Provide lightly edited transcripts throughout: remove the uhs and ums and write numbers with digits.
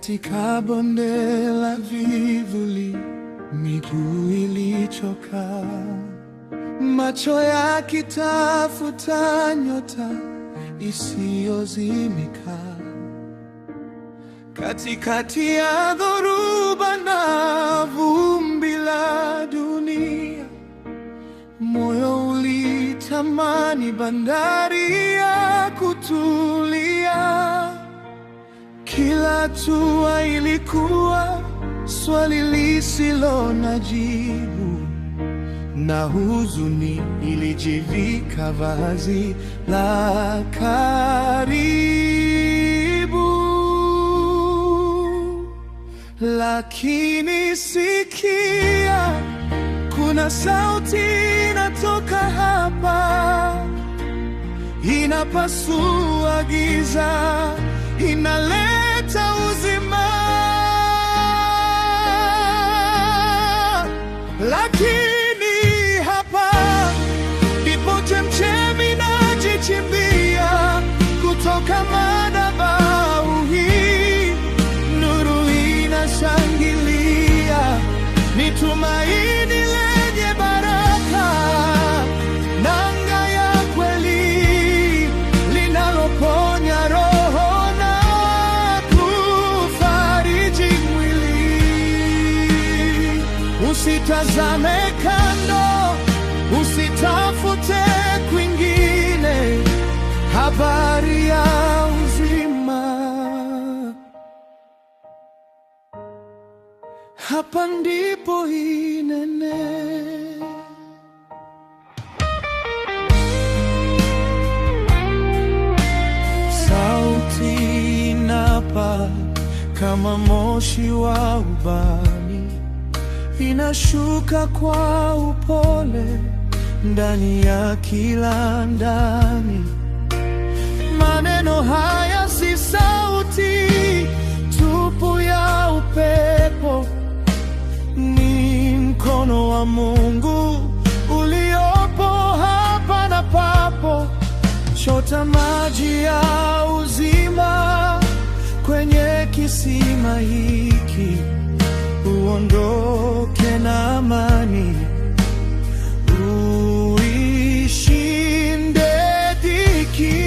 Katika bonde la vivuli, miguu ilichoka, macho yakitafuta nyota isiyozimika. Katikati ya dhoruba na vumbi la dunia, moyo ulitamani bandari ya kutulia. Kila hatua ilikuwa swali lisilo na jibu, na huzuni ilijivika vazi la karibu. Lakini sikia, kuna sauti inatoka hapa, inapasua giza, inaleta uzima. Lakini hapa ndipo chemchemi najichimbia kutoka madhabahu hii, nuru inashangilia, ni tumaini lenye baraka, nanga ya kweli linaloponya roho na kufariji mwili. Usitazame kando, usitafute kwingine, habari ya uzima hapa ndipo inene. Sauti inapaa kama moshi wa ubani, inashuka kwa upole ndani ya kila ndani. Maneno haya si sauti tupu ya upepo, ni mkono wa Mungu uliopo hapa na papo. Chota maji ya uzima kwenye kisima hiki, uondoke na amani, uishinde dhiki.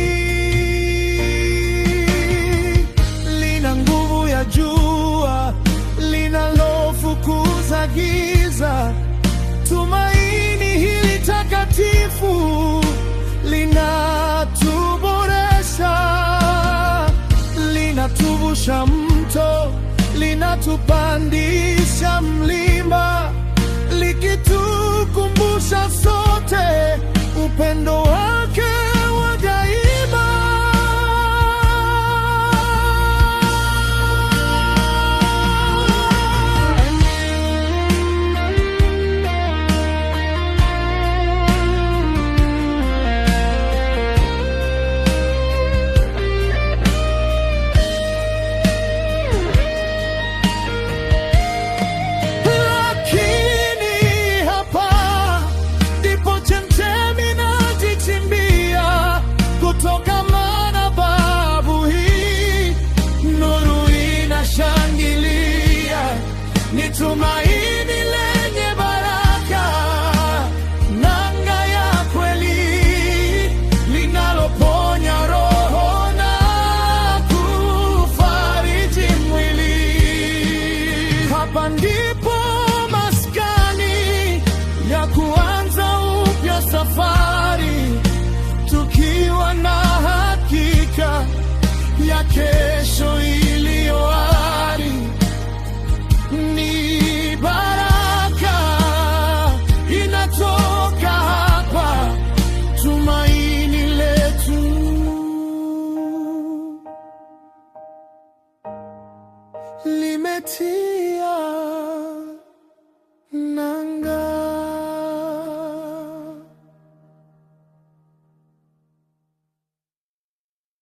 Lina nguvu ya jua linalofukuza giza. Tumaini hili takatifu linatuboresha, linatuvusha mto, linatupandisha mlima, likitukumbusha sote upendo wake wa daima. Lakini hapa ndipo chemchemi najichimbia kutoka madhabahu hii, nuru inashangilia, ni tumaini lenye baraka, nanga ya kweli linaloponya roho na kufariji mwili. Hapa ndipo maskani ya kuanza upya safari, tukiwa na hakika ya kesho iliyo ari. Ni baraka inatoka hapa, tumaini letu limetimia.